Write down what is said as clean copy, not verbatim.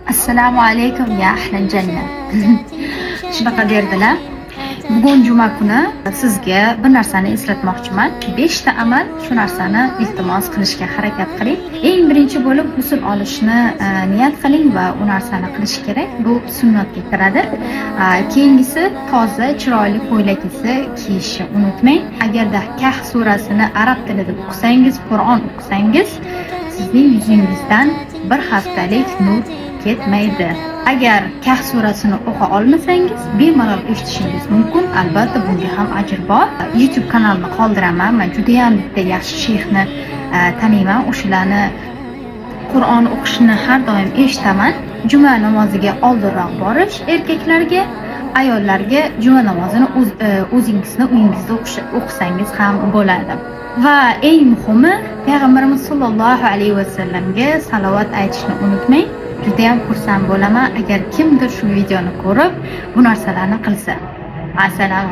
Assalomu alaykum, ya ahlal janna. Shunaqa derdilar. Bugun juma kuni, sizga bir narsani eslatmoqchiman. Beshta amal, shu narsani iltimos qilishga harakat qiling. Eng birinchi bo'lib g'usl olishni niyat qiling va u narsani qilish kerak. Bu sunnatga kiradi. Keyingisi, toza, chiroyli ko'ylagingizni kiyishni unutmang. Agarda Kahf surasini arab tilida o'qisangiz, Qur'on o'qisangiz, sizning yuzingizdan bir haftalik nur ketmaydi. Agar Kahf surasini o'qa olmasangiz, bemalol eshitishingiz mumkin. Albatta, bunga ham ajr bor. YouTube kanalini qoldiraman. Man judayam bitta yaxshi shayxni taniyman. O'shalarni Qur'on o'qishini har doim eshitaman. Juma namoziga oldinroq borish erkaklarga, ayollarga juma namozini o'zingizni uyingizda o'qisangiz ham bo'ladi. Va eng muhimi, payg'ambarimiz sollallohu alayhi vasallamga salovat aytishni unutmang. Judayam xursand bo'laman, agar kimdir shu videoni ko'rib, bu narsalarni qilsa. Assalom.